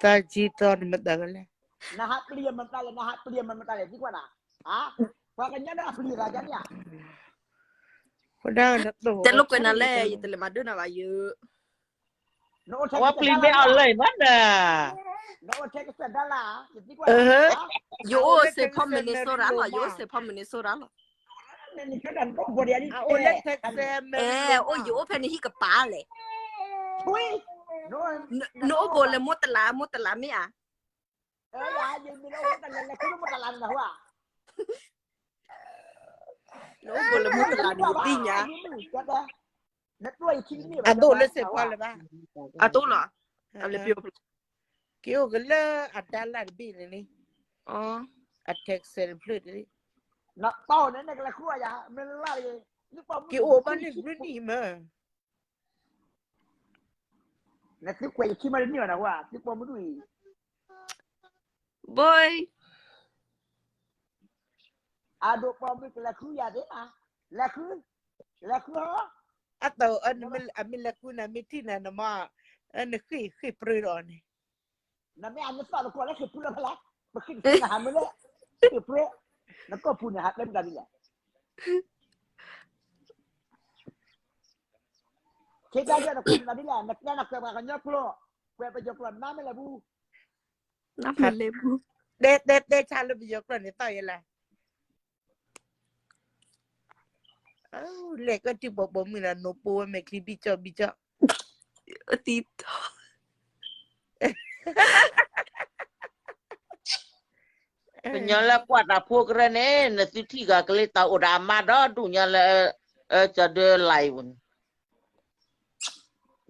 တၢ်ကံၢ်တီနမတၤကလဲၣ်, နဟးပျံၤမတၤလဲၣ်, နဟးပျံၤမတၤလဲၣ်, သံကွၢ်နၤ, ပှၤကညီန့ၣ်အပျံၤသးကန့ၣ်ဧါ, တဲလိာ်ကွဲနၤလဲၣ်, ယတလဲၤမၤဒိၣ်နၤဘၣ်ယိၤ, ဝဲပျံၤမ့ၢ်အီၤလၢမးနၤ, ယအိၣ် Saint Paul Minnesota လီၤ, ယအိၣ် Saint Paul Minnesota လီၤ, အဲ အိၣ်ယအိၣ်ဖဲန့ၣ်ဟံၣ်ကပၤလဲၣ်, နအိၣ်ဘိးလၢမိၢ်တလး, မိၢ်တလးမ့ၢ်ဧါ, နအိၣ်ဘိးလၢမိၢ်တလးန့ၣ် ယသ့ၣ်ညါ, အဒိၣ်လၢ Saint Paul လၢၤဘၣ်, အဒိၣ်လီၤ, က့ၤအိၣ်ကလၢအဒါလၢ်တဘ့ၣ်န့ၣ်လံ, အ Texas တဖျၢၣ်တလံ, က့ၤအိၣ်ဘၣ်န့ၣ်ဘျုးနံၣ်မး, နသုကွဲးယခံမးတန့ၢ်ဘၣ်နဟူဧါ, သုပိာ်မုၣ်ဒူၣ်အံၤ, ဘိ, အဒိၣ်ပိာ်မုၣ်ကလဲၤဃုယၤသ့, လဲၤဃု, လဲၤဃုဟီ, အတၢ်အမ့ၢ်လဲၤဃုနၤမ့ၢ်ထံၣ်နၤနမါ, နဃ့ၢ်ဃ့ၢ်ပြၢဒီးန့ၣ်, နမ့ၢ်အနသီၣ်နကိးလၢဃ့ၢ်ပြၢဖဲလဲၣ်, ပဃ့ၢ်နဟးမ့ၢ်လၢ, ဃ့ၢ်ပြၢ, နကိာ်ပူၤန့ၣ်ဟးကျဲမတၤဒ်လဲၣ် ဆ့ကၤယဲၢ်နကွဲးမနုၤဒ်လဲၣ်, နကျဲနကွဲးပှၤကညီကျိာ်, ကွဲးပယီၤကျိာ်နါမ့ၢ်လဲၤပူၤ, နါမ့ၢ်လဲၤပူၤ, တဲတဲတဲဆါလၢပယီၤကျိာ်န့ၣ်သီၣ်ယဲလဲၣ်, လဲၤကထံၣ်ပိာ်ပိာ်မုၣ်ဒီး နိပိဝဲမဲာ်ချံဘံၣ်ကၠီဘံၣ်ကၠီ, ကညီလၢကွၢ်တၢ်ဖိကရၢန့ၣ် နသုထံၣ်ဂၤကလ့တီၤအိၣ်ဒီးအမါဒီဒူၣ်ညါလၢ, ကၠီဒၢလါအံၤပူၤန့ၣ်,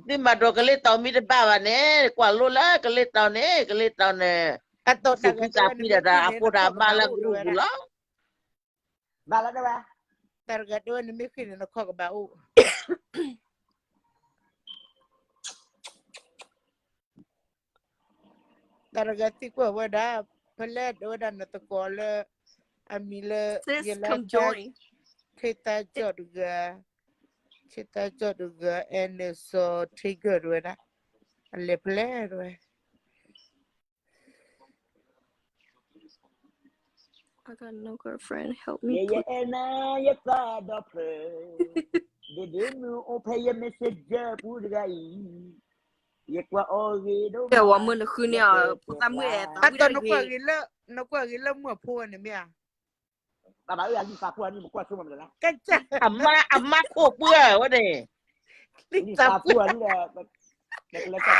သုမၤဒိးကလ့တီၤမံတဘၣ်ဘၣ်န့ၣ် ကွၢ်လိလၢကလ့တီၤန့ၣ် ကလ့တီၤန့ၣ်, သူၣ်ဖှံသးဖှံဒီးအဖိဒီးအမါလၢကရူၢ်ပူၤလီၤ, ဘၣ်လီၤတဲဝဲ, တၢ်တဂၤတဲဝဲနမ့ၢ်ဃ့ၢ်န့ၣ် နခီၣ်ကဘၣ်အိၣ် တၢ်တဂၤသံကွၢ်ဝဲဒၣ်, ဖဲလဲၣ်တဲဝဲဒၣ်နသကိးလၢ, အမံၤလၢ, ယလၢ, ထ့တၢ်ကၠီၣ်တဂၤ, ထ့တၢ်ကၠီၣ်တဂၤ အဲၣ်နစီၤထ့ကၢၢ်တဲဝဲဒၣ်, အလဲၤဖဲလဲၣ်တဲဝဲ, I got no girlfriend, help me please. ယအဲၣ်နၤယသးဒီဖျၢၣ်, ဒ်ဒ့မုၢ်အိၣ်ဖဲယ messenger ပူၤတဂၤအံၤ, ယကွၢ်အီၤဂ့ၤဒိၣ်မး, ကဲဝဲမုၢ်နဃုန့ၢ်အီၤ ဖိသၣ်မုၣ်အဲၣ်သးဝံၣ်တဂ့ၤ, နကွၢ်ဂ့ၤလၢမုၢ်အဖိဝဲန့ၣ်မ့ၢ်ဧါ, အမါခိၣ်ပှၢ်ဝဲန့ၣ်, လံာ်သးပှၢ်န့ၣ်, လံာ်သး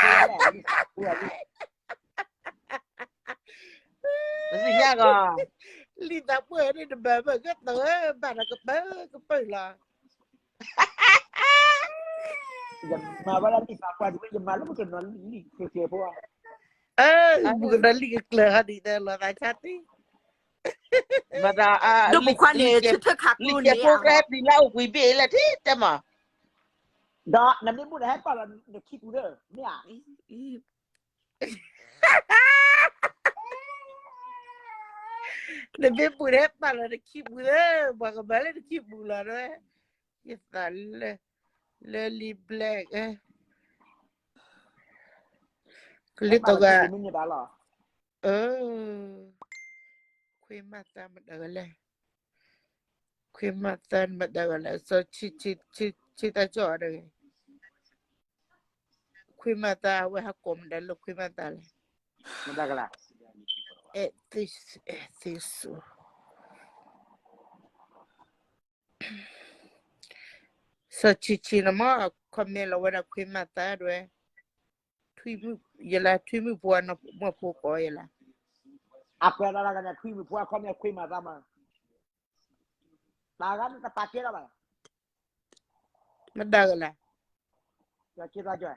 ပှၢ်န့ၣ်တဘၣ်ဘၣ်ကတၢၢ်ဘၣ်ဒီးကပၢကပၢၢ်လီၤ, ယမၤဝဲဒၣ်လံာ်သးပှၢ်တမ့ၢ် ယမၤလၢမုၢ်ကနီၤလံာ်ကျၢၤဖိ, မုၢ်ကနီၤလံာ်ကကျၢၤဟီဒ်တဲလီၤသးဆါတ့ၢ် မတၤ, လံာ်စဲးဖိကဟဲပျံၤလၢအအိၣ်ကွံာ်ဘ့ၣ်လၢထံတဲမး, ဒီးနမ့ၢ်ဘူၣ်နဟဲပာ်လီၤနခံပူၤလၢ, မ့ၢ်ဧါ, နမ့ၢ်ဘူၣ်နဟဲပာ်လီၤနခံပူၤလၢ, ပှၤကမၤလၢနခံပူၤလီၤတဲဝဲ, ယသးလၢ, လၢလံာ် black, ကလံၤတဂၤ ခွံမၤသးမတၤကလဲၣ်, ခွံမၤသးမတၤကလဲၣ်, စီၤဆံတၢ်ကၠီၣ်တဂ့ၤ, ခွံမၤသးအဝဲဟးကိးမတၤလၢခွံမၤသးလဲၣ်, အဲၣ်သ့စူ စီၤဆံဆံနမ့ၢ် comment လီၤဝဲဒၣ်ခွံမၤသးဒွဲ, ထွံၣ်မုၣ်ယလၢ ထွံၣ်မုၣ်ဖိအနီၢ်မုၣ်ဖိကိးယလၢ, အကွဲးလီၤလၢကန့ၣ် ထွံၣ်မုၣ်ဖိအ comment ခွံမၤသးမး, တၢ်ဂၤန့ၣ်တပာ်ကဲလီၤဘၣ်, မတၤကလဲၣ်, ကဲကဲကဲ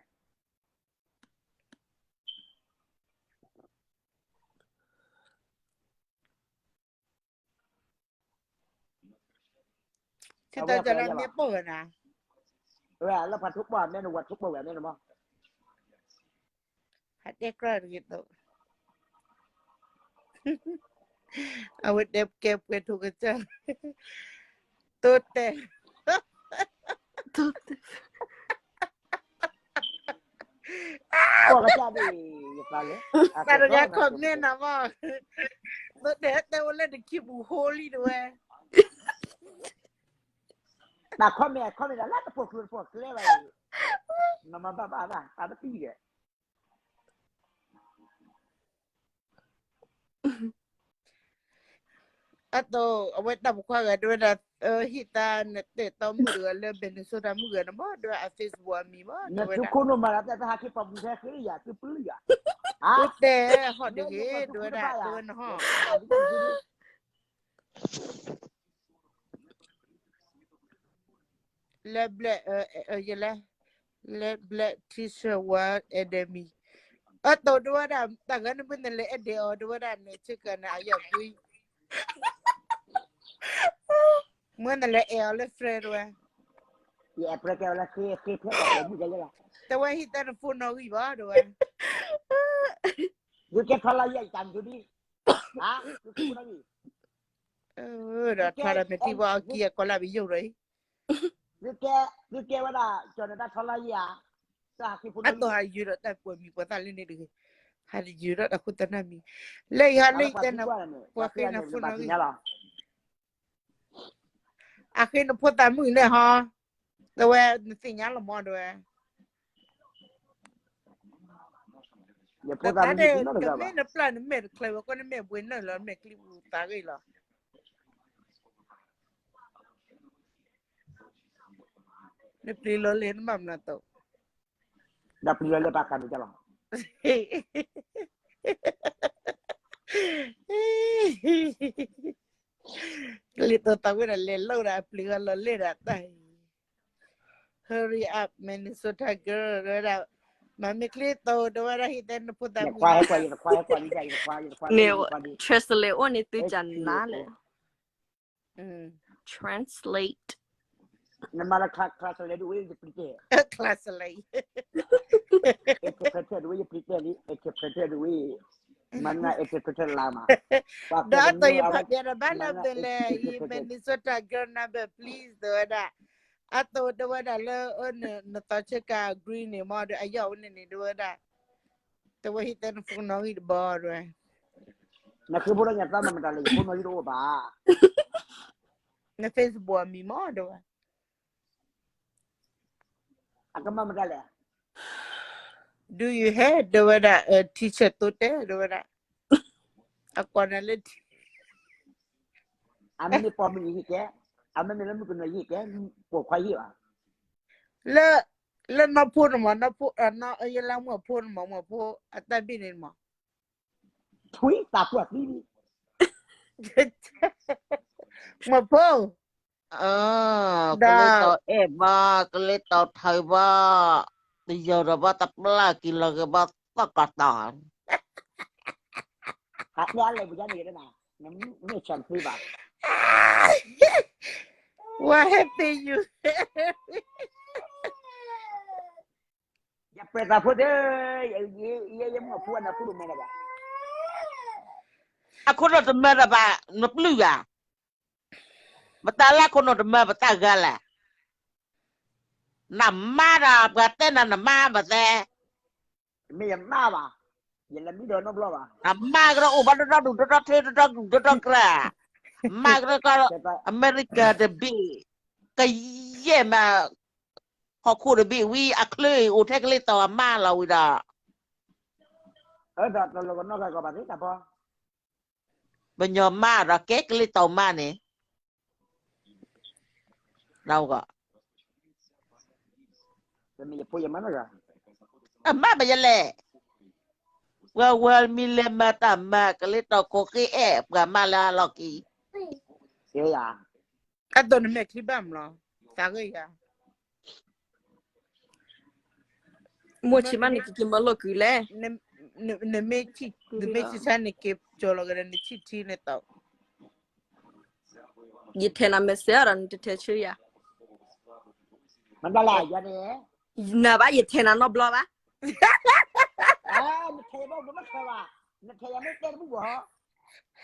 ထံၣ်တၢ်ကလၢမ့ၢ်ပိၢ်နၤ, လၢပှၤထိၣ်ပှၢ်မ့ၢ်နဝၤထိၣ်ပှၢ်ဝဲမ့ၢ်နမး, ဟးတဲကြၢးတဂ့ၤသိး, အဝဲတဲကဲပှဲၤထိၣ်ကစၢ်, တိတဲာ်, တိတဲာ်, ပှၤကစၢ်န့ၣ် တၢ်တဂၤ comment နၤမး, တဲတဲဝဲလၢတခံပူၤ holy တဝဲ, တၢ် comment comment ဒၣ်လၢတပိာ်ကျိၤတပိာ်ကျဲဘၣ်အံၤ, မမဘၣ်ဘၣ်ဘၣ် တၢ်တပံၤဒီး အသိး အဝဲတၢ်ပိာ်ခွါဂၤတဲဝဲဒၣ်, ဟံၣ်သါနတဲာ်တီမုၣ်တဂၤလၢ Minnesota မုၣ်ဂၤန့ၣ်မး တဲဝဲအ Facebook အမံၤမး တဲဝဲဒၣ်, သုခိၣ်နူာ်မၤလၢတၢ်ဟးက့ၤပှၤပူၤဖဲဃ့ယၤ သုပျုၢ်ယၤ, အိၣ်တဲဟီၣ်တဂ့ၤ တဲဝဲဒၣ် တဲဝဲနဟီၣ် လၢ black ယလဲၣ်, လၢ black T-shirt one enemy, အသိးတဲဝဲဒၣ် တၢ်ဂၤန့ၣ်မ့ၢ်နလဲၤအဲၣ်ဒဲးအီၤ တဲဝဲဒၣ်န့ၣ် ဆ့ကၤန့ၣ် အယီၢ်ကွံ, မ့ၢ်နလဲၤအဲၣ်အီၤလၢ friend တဲဝဲ, ယအဲၣ်ပြဲကဲအီၤလၢ ဃ့ဃ့ဖဲအီၤမုၣ်ကဲလၢ, တဲဝဲဟံၣ်သါနဖိနီၣ်ဂံၢ်ဘၣ် တဲဝဲ, ယကဲထီလါယဲၢ်တၢ်မုၣ်ဒံး, ဟါ, ယကဲဖိနီၣ်ဂံၢ် ဒီးထါဒီးမဲာ်ထံဘၣ်အကံအကီလၢပယိၣ်ဒီးအံၤ, သုကဲ, သုကဲဝဲဒၣ် ကၠီၤနတၢ်ထီလါယဲၢ်ဧါ, တၢ်ဟးက့ၤဖိနီၣ်ဂံၢ်, အသိးဟးယုာ်ဒီးတၢ်ကွဲးမံၤပှၤသၣ်လၢန့ၣ်တဂ့ၤ, ဟးတယုာ်ဒီးတၢ်ခိၣ်သနၢ်မံၤ, လၢယဟးလၢယတဲနၤ, ပှၤဃ့နဖိနီၣ်ဂံၢ်, အဃ့နဖိသၣ်မုၣ်န့ၣ်ဟီ, တဲဝဲနသ့ၣ်ညါလီၤမး တဲဝဲ တၢ်တၢ်ဒဲး ကမ့ၢ်နပျၢ်နမဲာ်တချၢဝဲ ကီနမဲာ်ဘှံးနၢၣ်လီၤ နမဲာ်ချံပူၤသးဂ့ၢ်လီၤ, နပျံၤလီၤလဲၣ် နဘၣ်မနုၤအသိး, ဒီးပျံၤလီၤလဲၣ်ဘၣ်ဃးန့ၣ်လီၤ, ကလံၤတိၤသးဝဲဒၣ်လဲၤလိၣ်ဒၣ်အပျံၤဂၤလီၤလဲၣ်ဒၣ်တၢ်အံၤ, Hurry up Minnesota girl တဲဝဲဒၣ်, မၤမ့ၢ်ချ့တိၤ တဲဝဲဒၣ်ဟံၣ်သါနဖိသၣ်မုၣ်, န့ၣ် translate အိၣ်န့ၣ်သုကနၤလဲၣ်, translate နမၤလၢ translate ဒ်ဝဲယပျံၤတဲာ်, translate interpreter ဒ်ဝဲယပျံၤတဲာ်လံ interpreter ဒ်ဝဲ, မၤနၢ် interpreter လါမး, ဒီးအသိးယဖးပျဲဒီးဘၣ်နဘဲလဲၣ် ယ Minnesota girl နဘဲ please တဲဝဲဒၣ်, အသိးတဲဝဲဒၣ်လၢ နသီဆၢကၤ green န့ၣ်မးဒီး အယီၢ်ဝဲန့ၣ်န့ၣ် တဲဝဲဒၣ်, တဲဝဲဟံၣ်သါနဖိနီၣ်ဂံၢ်တဘီ တဲဝဲ, နဃ့ဖိဒီးညါသးမၤမတၤလဲၣ် ယဖိနီၣ်ဂံၢ်တအိၣ်ဘၣ်, န Facebook အမံၤမး တဲဝဲ, အကမၤမတၤလဲၣ်, Do you have တဲဝဲဒၣ် T-shirt သိတဲ တဲဝဲဒၣ်, အကွၢ်နၤလၢ အမ့ၢ်ပိာ်မုၣ်ယဟ့ၣ်ကဲ, အမ့ၢ်မ့ၢ်လၢမုၣ်ကနီၤယဟ့ၣ်ကဲ, ပိာ်ခွါယဟ့ၣ်ဘၣ်, လၢ, လၢနီၢ်ဖိန့ၣ်မး, နီၢ်ဖိ, ယလၢမုၢ်ဖိန့ၣ်မး, မုၢ်ဖိအတၢ်ဘ့ၣ်န့ၣ်မး, ထွံၣ်တၢ်ပှၢ်သံ, မုၢ်ဖိ, ကလ့တီၤအဲၣ်ဘၣ်, ကလ့တီၤထၢဘၣ်, တယီၤဒီးဘၣ်တပျၢ်က့ၤလီၤက့ၤဘၣ်သီၣ်ကီၤတီၤ ဟးတဲအလဲၤပူၤန့ၣ်, မ့ၢ်ဆၢတသ့ဘၣ်, What happened you? ယပှဲၤသးဖိသ့, ယဲယမုၣ်အဖိအနၢ်ဖိဒိၣ်မးလၢၤဘၣ်, အခိၣ်နူာ်တမၤတဘၣ်, နပျုၢ်ဧါ, ပတၢ်လၢခိၣ်နူာ်တမၤပတၢ်ဂၤလဲၣ်, နမါဒီးပှၤတဲနၤနမါမသဲ မ့ၢ်ယမါဘၣ်, ယလဲၤမံဒီးနီတဘျီဘၣ်, နမါကဒီးအိၣ်ဘၣ်တတီဒူၣ်တတီထၢတတီဒူၣ်တတီကြၢး, မါကဒီးကီး အမဲရကၤတဘ့ၣ်, ကယဲၢ်မး, ဟီၣ်ခိၣ်တဘ့ၣ်ဝံၤ အချၢအံၤအိၣ်ထဲကလ့တီၤအမါလီၤဝံၤဒီး, ဒီးတလီၤကနီၢ်ကီၢ်ဘၣ်သ့ၣ်တၢ်ဖီ ပညီမါဒီးကဲကလ့တီၤမါန့ၣ်, အမါဘၣ်ယလဲၣ်, ပှၤဝဲမံၤလဲၤမၤတၢ်မၤကလ့တီၤခိၣ်ဃ့အဲၣ် ပှၤမါလၢအလီၢ်ခံ, အသိးနမဲာ်ချံဘၣ်မးလီၤ, သးဂ့ၢ်ယၤ မိၢ်ဆံးမးန့ၣ် ကက့ၤမၤလိာ်ကွံာ်လဲၣ်, နမ့ၢ်ဆံးဆါန့ၣ် က့ၤကၠီၤလီၤကဒီး နဆံးထံန့ၣ်တီ, ယထဲနၤ message ဒီး နတထဲဆၢယၤ, မတၤလဲၣ်ယၤန့ၣ်, နဘၣ်ယထဲနၤနီတဘျီဘၣ်, နထဲယၤဘၣ် နထဲယၤမ့ၢ်တဲတဘူၣ်ဘၣ်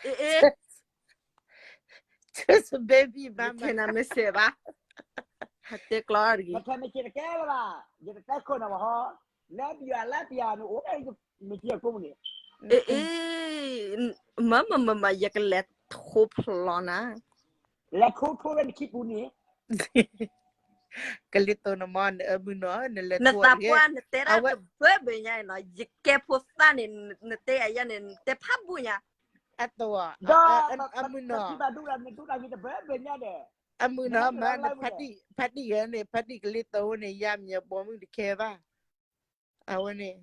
ဟီ, အ့ baby ယထဲနၤ message ဘၣ်, ဟးတဲကျီတဂ့ၤ, နထဲ message တကဲလၢၤဘၣ်, ယတတဲခိၣ်နၤဘၣ်ဟီ, လၢပယီၤလၢပယီၤန့ၣ်အိၣ် မ့ၢ်ကဲကိးမုၢ်န့ၣ်, အ့ မ့ၢ်မ့ၢ်မ့ၢ်မ့ၢ် ယကလဲၤထိဖျီနၤ, လဲၤထိထိဝဲနခံပူၤန့ၣ်, ကလံၤတိၣ်နမ့ၢ် နအမုၢ်နီၤ နလဲၤထိ, နသးပှၢ် နတဲဒၣ်တဘၢဘၢညါနီၤ, ယကဲဖိသၣ်န့ၣ် နတဲအယါန့ၣ် နတဲဖးဘူၣ်ညါ, အတိၢ်, အမုၢ်နီၤ, အမုၢ်နီၤမး နဖးတံၢ် ဖးတံၢ်ဂၤန့ၣ် ဖးတံၢ်ကလံၤတိၣ်န့ၣ် ယါမံၤအဘီမုၢ်တခဲဘၣ်, အဝဲန့ၣ်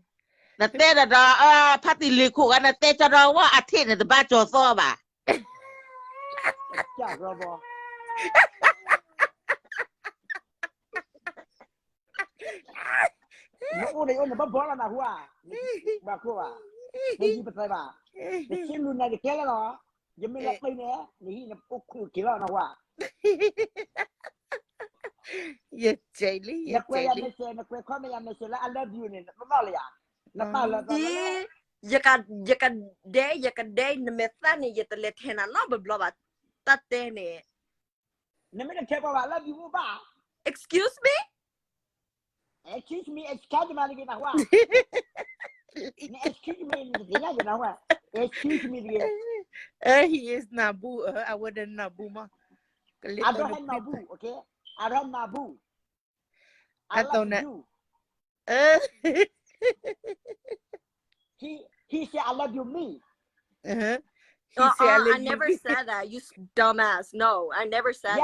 နတဲဒီးဒီး ဖါတံၢ်လ့ၤခိၣ်ဂၤ နတဲကၠီဒီးဝဲအထံၣ်န့ၣ် တဘၣ်ကၠီၤသီဘၣ်. နအိၣ်န့ၣ်အိၣ်န့ၣ် ဘၣ်ဘီလီၤနဟူဧါ, ဘၣ်ခိၣ်ဘၣ်, နယံၤပသဲဘၣ်, နဆံလူၤနၤယကဲလၢလီၤ, ယမ့ၢ်လီၤပှ့ၤန့ၣ် နဟံၣ်နအိၣ်ခိၣ်က့ၤလီၤနဟူဧါ. ယဲလံ, နကွဲးယၤ message, နကွဲးခီမ့ၢ်ယၤ message လၢ I love you န့ၣ် နဘၣ်လၢယၤ, နပာ်လၢသးလၢ ယကဒဲ ယကဒဲ နမဲာ်သၣ်န့ၣ် ယတလဲၤထဲနၤနီတဘျီဘၣ်, တၢ်တဲန့ၣ်, နမ့ၢ်တထဲပှၤဘၣ် I love you ဘၣ်, excuse me, excuse me, excuse me တဂ့ၤနဟူဧါ, န excuse me တဂ့ၤနဟူဧါ, excuse me တဂ့ၤ, he is နၢ်ဘူၣ်, အဝဲဒီးနၢ်ဘူၣ်မး, I don't have နၢ်ဘူၣ်, okay, I don't have နၢ်ဘူၣ်, I love you, he said I love you me, he said I love you, I never said that, you dumbass, no, I never said that,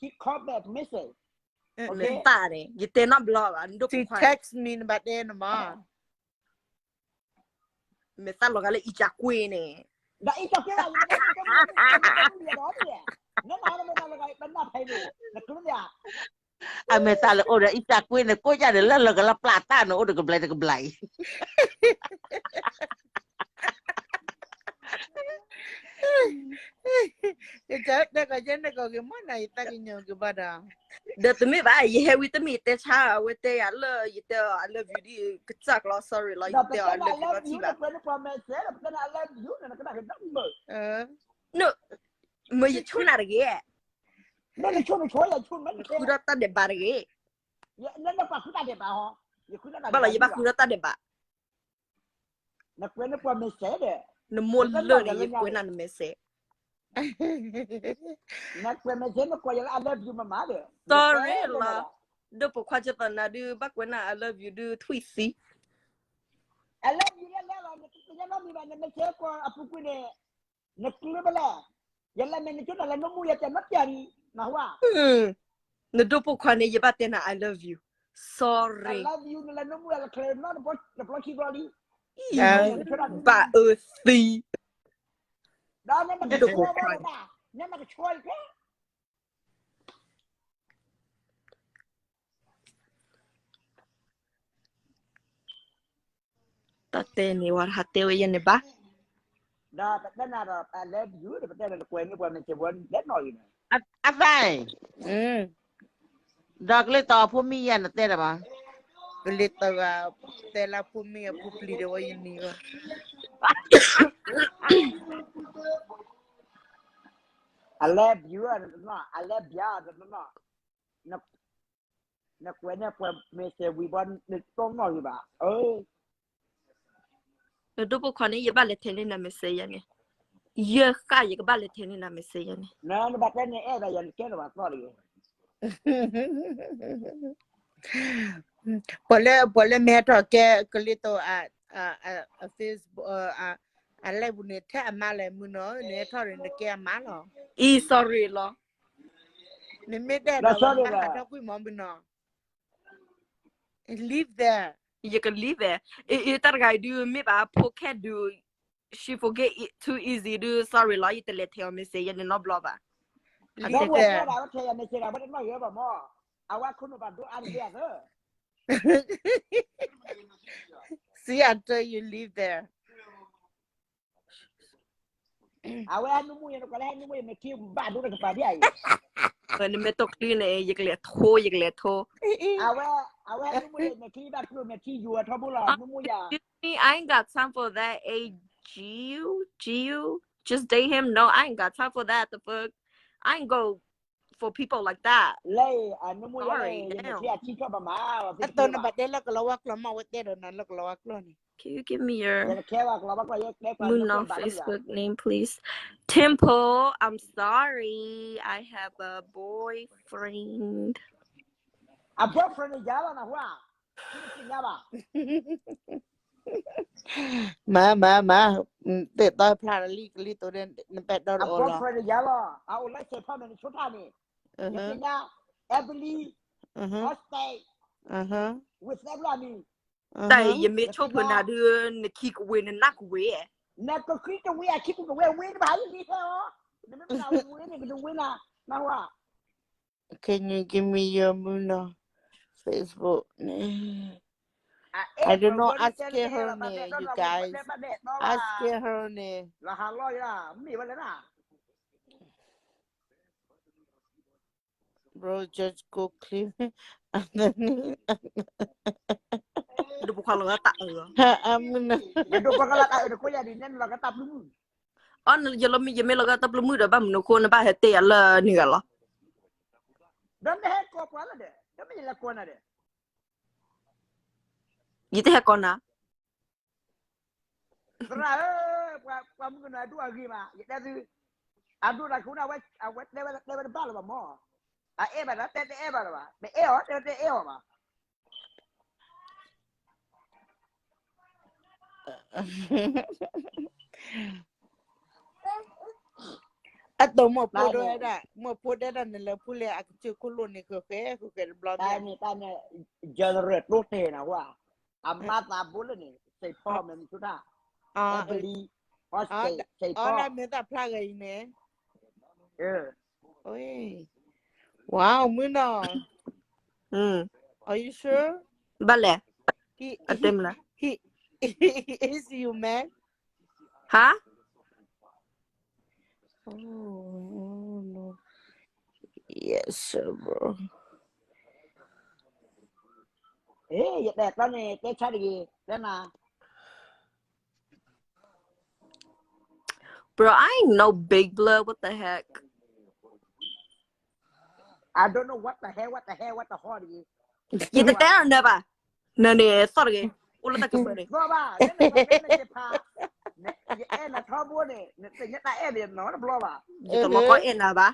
he called back message, မဲာ်သၣ်န့ၣ် ယတဲနီတဘျီဘၣ်, နဒိၣ်ပိာ်ခွါ, she text me နဘၣ်တဲနမး, မဲာ်သၣ်လီၤဂာ်လၢအံစၢ်ကွ့န့ၣ်, အမဲာ်သၣ်လၢအိၣ်ဒီးအံစၢ်ကွ့န့ၣ် ကိးယၢ်ဒီးလၢလီၤဂာ်လၢပျၢ်တၢ်န့ၣ် အိၣ်ဒီးကဘျံးတကဘျံးအံၤ ကတဲကီးယဲန့ၣ်ကီးက့ၤမ့ၢ်နၤ ယသးကညီၤက့ၤဘၣ်ဒီး, ဒီးတမ့ၢ်ဘၣ် ယဟဲဝံၤတမ့ၢ်ယတဲဆါ အဝဲတဲယၤလၢယတဲအီၤ I love you ဒ်ကစၢ်ကျီ sorry လီၤ ယတဲအီၤ I love you လီၤ ပထံၣ်ဘၣ်, မ့ၢ်ယဆိၣ်နၤတဂ့ၤ, ယဃုထီၣ်တၢ်ဒဲးဘးတဂ့ၤ, ဘၣ်လီၤ ယဘၣ်ဃုထီၣ်တၢ်ဒဲးဘး နမိၢ်လၢာ်န့ၣ် ယကွဲးနၤနမဲာ်စဲး, sorry လီၤ, ဒိၣ်ပိာ်ခွါကသနၤဒုး ဘၣ်ကွဲးနၤ I love you ဒုး ထွံၣ်သံ I love you လၢလၢလီၤ နတသ့ၣ်ညါနီတမံၤဘၣ် နမဲာ်စဲးကွၢ်အပူၤကွံာ်န့ၣ် နကျၢၤဘၣ်လဲၣ်, ယလဲၤမဲာ်နကၠိနၤလဲၤနမူယတဲနီတပျၢ်ဒံး နဟူဧါ, နဒိၣ်ပိာ်ခွါန့ၣ် ယဘၣ်တဲနၤ I love you, sorry, I love you နလဲၤနမူယလဲၤချၢနီတဘျီ တဘျီခံဘျီလံ, ဘၣ်အၢသံ, ဒိၣ်ပိာ်ခွါန့ၣ် နကဆှီယကဲ တၢ်တဲန့ၣ် ဝဲဟးတဲဝဲယဲန့ၣ်ဘၣ်, ဒီးပတဲနၤဒီး I love you ဒီးပတဲနၤနကွဲးန့ၢ်ပှၤမ့ၢ်စၢၤဝဲလဲၣ်နီၤအံၤန့ၣ်, အသၣ်, ဒီးကလံၤတီၢ်အဖိမံယၤနတဲဒီးဘၣ်, ကလံၤတီၢ်ဂၤ တဲလၢဖိမံအဖိပျံၤဒီးဝဲယနံၤဘၣ် I love you, I love you, နကွဲးန့ၢ်ပှၤမ့ၢ်စၢၤဝံၤဘီ နတီၢ်နီၣ်ဂ့ၤဘၣ်, နဒိၣ်ပိာ်ခွါန့ၣ် ယဘၣ်လဲၤထဲန့ၢ်နမဲာ်စဲးယဲန့ၣ်, ယဃၣ်ယကဘၣ်လဲၤထဲန့ၢ်နမဲာ်စဲးယဲန့ၣ်, နဘၣ်တဲန့ၢ်အဲၣ်ဒီးယၤနကဲထီၣ်ဘၣ်သီၣ်တဂ့ၤ ပှၤလၢ ပှၤလၢမ့ၢ်ဟဲထီၣ်ကဲ ကလံၤတီၢ် အ Facebook အ live ပူၤန့ၣ် ထဲအမါလဲၣ်မုၢ်နီၤ နဟဲထီၣ်န့ၣ် နကဲအမါလီၤ, အံၤ sorry လီၤ, နမ့ၢ်တဲဒီး မၤဟးထီၣ်ကွံာ်မီၤမုၢ်နီၤ, leave there, ယက leave there, အံၤ တၢ်တဂၤအံၤဒုး မ့ၢ်ဘၣ်ဖိခဲဒုး she forget it too easy ဒုး sorry လီၤ ယတလဲၤထဲအီၤ message ယဲန့ၣ်နီတဘျီဘၣ်, leave there, အဝဲခိၣ်နူာ်ဘၣ်ဒိအါတက့ၢ်အသၢ See, I tell you, leave there. အဝဲနမူယနကွၢ်လၢနမူယမဲာ်ထံဘၣ်ဒိတကပၤဒ်အံၤ, နမ့ၢ်တိၢ်ချံန့ၣ် ယကလဲၤထိ ယကလဲၤထိ, အဝဲ အဝဲနမူယမဲာ်ထံဘၣ်ကျိၤမဲာ်ထံယိာ်ထီဘိလီၤ နမူယၤ, I ain't got time for that, a G U, G U, just date him, no, I ain't got time for that, the fuck, I ain't go for people like that, လၢအနမူယၤလၢယမဲာ်ထံအထံထီၣ်ဘၣ်မး, အသိးနဘၣ်တဲလၢကလီၤဝါကျိာ်မး ဝဲတဲဒီးနၤလၢကလီၤဝါကျိာ်န့ၣ် Can you give me your Muno Facebook name, please? Temple, I'm sorry. I have a boyfriend. A boyfriend ယၤလီၤနဟူဧါ. မၤ မၤ မၤ တ့ၢ်တီဖျါလီၤလံ ကလံၤတိၤဒဲး နပဲာ်တီတအိၣ်လီၤ. A boyfriend ယၤလီၤ အအိၣ်လၢ Saint Paul Minnesota န့ၣ် ယသ့ၣ်ညါ Emily, Austin, ဝ့ၢ်သၢဖျၢၣ်မံၤ တၢ်အံၤယမ့ၢ်ဆိၣ်ဖျိနၤဒုး နခံကဝ့ၤနနၢ်ကဝ့ၤဧါ. နကခံကဝ့ၤအခံကဝ့ၤဝ့ၤနဘၣ်ဟံၣ်ဟံၣ်ဟဲအီၤ နမ့ၢ်မနၤဝ့ၤန့ၣ် ကဒုးဝ့ၤနၤ နၢ်ဟူဧါ. Can you give me your Muno Facebook name? I don't know, asking her name, you guys. Asking her name. လၢဟးလီၤယၤ မ့ၢ်ဝဲလဲၣ်နၤ Bro, just go click. ဒိၣ်ပိာ်ခွါလီၤဂာ်တၢ်အၢ ဒိၣ်ပိာ်ခွါလီၤဂာ်တၢ်အၢ နကိးယၤဒ်န့ၣ် နလီၤဂာ်တၢ်ပျုၢ်မုၢ် အီ ယလီၤမ့ၢ် ယမ့ၢ်လီၤဂာ်တၢ်ပျုၢ်မုၢ်ဒီး ဘၣ်မနုၤအဃိ နဘၣ်ဟဲတဲယၤလၢန့ၣ်ဂၤလီၤ. ဒီးနဟဲကိးပှၤလၢဒီး ဒီးမ့ၢ်ယလဲၤကိးနၤဒီး ယတဟဲကိးနၤ သရၣ်ဧၢ, ပှၤမုၣ်ကနီၤအဒိၣ်အဂ့ၤမး, ယတဲသု, အဒိၣ်တၢ်ခိၣ်န့ၣ် အဝဲတဲဝဲတဲဝဲတဘၣ်လၢၤဘၣ်မၢ်, အအဲၣ်ဘၣ်ဒီးတဲတအဲၣ်ဘၣ်လၢၤဘၣ်, မ့ၢ်အဲၣ်အီၤတဲဝဲတအဲၣ်အီၤဘၣ်. အတိၢ်မိၢ်ဖိဒိၣ်ဝဲဒၣ်, မိၢ်ဖိဒဲဒၣ်နလဲၤဖူလဲၣ် အကစၢၢ်ခိၣ်လိၣ်န့ၣ်ဃဲဃဲဃဲဃဲတဘျီဘၣ်, တၢ်န့ၣ် general တိၢ်တဲနၤဝဲ, အမါသးဘိလၢန့ၣ် Saint Paul Minnesota, Emily, Austin, Saint Paul, အီဒၣ်မ့ၢ်သးဖျါဂၤအံၤန့ၣ် Wow, မုၢ်နီၤ, are you sure? ဘၣ်လဲၣ်, he, he, he is your man? Huh? Oh, no. Yes, sir, bro. ဟေး ယတဲတၢ်န့ၣ် တဲဆါတဂ့ၤ, တဲနၤ Bro, I ain't no big blood. What the heck? I don't know what the heck, what the heck, what the hell တဂ့ၤ. ယတတဲအီၤနၤဘၣ်, နန့ၣ်သီၣ်တဂ့ၤ, အိၣ်လၢတၢ်ကပၤန့ၣ်, ယအဲၣ်နၤထီဘိန့ၣ်, နတအဲၣ်ဘၣ်နီတဘျီဘၣ်, ယတလီၤကီအဲၣ်နၤဘၣ်.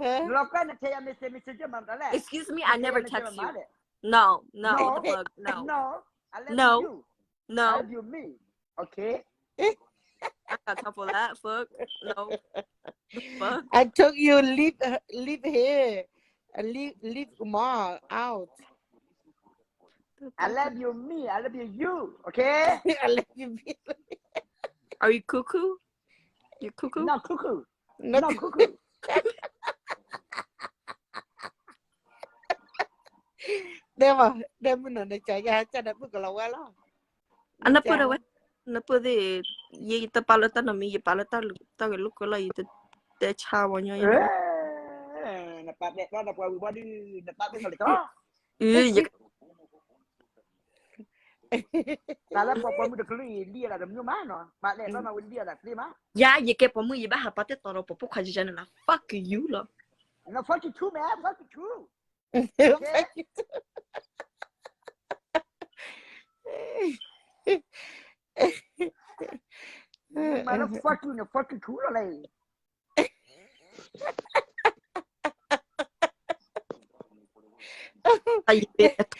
နလီၤကီနထဲယၤ message, message မၤတၢ်လဲၣ်. Excuse me, I never text you. No, no, no, no, no, no, no. I love you, me, okay? I got time for that. Fuck. No. Fuck. I told you leave, uh, leave here. Uh, leave, leave mom out. I love you, me. I love you, you. Okay? I love you, me. Are you cuckoo? You cuckoo? Not cuckoo. Not cuckoo. တဲမး, တဲမုၢ်နီၤ နကယၤကဒီးပုၢ်ကလီၤဝဲလီၤ. အနပုၢ်ဒၣ်ဝဲ, နပုၢ်သ့ၣ်, ယတပာ်လၢတၢ်နီတမံၤ, ယပာ်လၢတၢ်ဂဲၤလိာ်ကွဲလီၤ, ယတတဲဆါဝဲညီ, နပာ်တဲာ်ဒီးပှၤဝံၤဘီဒုး, နပာ်တဲာ်လီၤကီ တၢ်လၢပှၤပိာ်မုၣ်တကလုာ်အံၤ လံၣ်အသးတမံၤမးနီၤ, ပာ်တဲာ်လီၤမးဝဲလံၣ်အသးသ့မး. ယၤ ယကဲပိာ်မုၣ် ယဘၣ်ဟးပာ်တဲာ်တီဒီးပိာ်ဖိခွါယၤန့ၣ်လီၤ, fuck you လီၤ. No, fuck you too, man, fuck you too. မၤလၢ fuck you န့ၣ် fuck you too လီၤလဲၣ်. ယ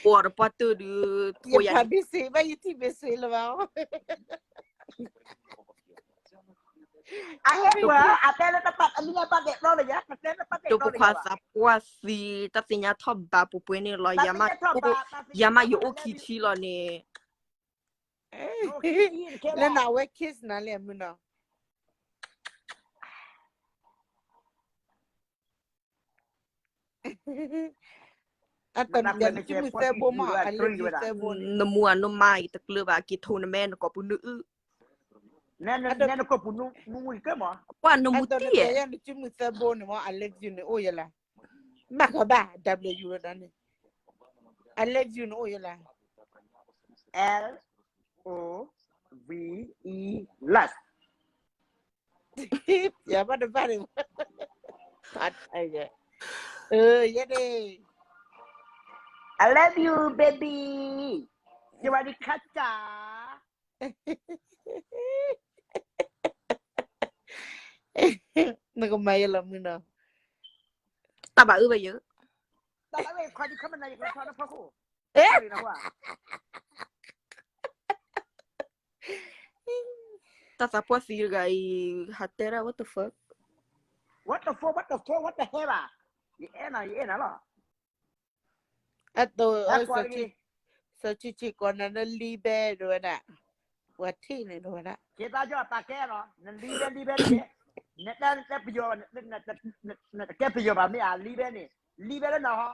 ပာ်ဒီးပှၤတဒုး, ယထံၣ် busy ဘၣ် ယထံၣ် busy လၢၤဘၣ်. အတဲလၢတပာ်, အမ့ၢ်ပာ်တဲာ်လီၤလၢယၤ, ပတဲလၢပာ်တဲာ်လီၤလၢယၤဘၣ်. ဒိၣ်ပိာ်ခွါသးပှၢ်သံ, တၢ်သ့ၣ်ညါထီၣ်ဘးပှဲၤပှဲၤန့ၣ်လီၤ, ယၤမးယအိၣ်ခံထံလီၤန့ၣ်. လၢနဝဲ kiss နၤလဲၣ် မုၢ်နီၤ. အတၢ်နကမုၢ်သၢဘိမး, I love you သၢဘိန့ၣ်, နမူအနီၢ်မါအံၤ တကျၢၤဘၣ်, က့ၤထိးနမဲ နကိာ်ပူၤနအု, နကိာ်ပူၤနမူ, ကွၢ်နမူတံၢ်ဧါ, နကမုၢ်သၢဘိန့ၣ်မး I love you န့ၣ်အိၣ်ယဲလဲၣ်, ဘၣ်ဃးဘၣ် W ဝဲဒၣ်န့ၣ်, I love you န့ၣ်အိၣ်ယဲလဲၣ်, L O V E love. ယၤဘၣ်တဘၣ်န့ၣ်, ယဲန့ၣ်, I love you, baby. စဝၤဒံခါစၢ်, နကမၤယလီၤမုၢ်နီၤ, တၢ်ဘၣ်အၢဘၣ်ယၢ, တၢ်ဘၣ်အၢ, တၢ်သးပှၢ်သံတဂၤအံၤ, what the fuck, what the fuck, what the fuck, what the hell ဘၣ်, ယအဲၣ်နၤ ယအဲၣ်နၤလီၤ, အသိး, စီၤဆံဆံကိးနၤလၢ လံဘဲ ဒိဝဲဒၣ်, ပှၤထံၣ်န့ၣ်ဒိဝဲဒၣ်, ကဲသးကီတၢ်ကဲလီၤ, နလံဘဲ လံဘဲန့ၣ်, နတၢ်တဲပယီၤ, နတကဲပယီၤဘၣ်မ့ၢ်ဧါ, လံဘဲန့ၣ်, လံဘဲလၢနဟီ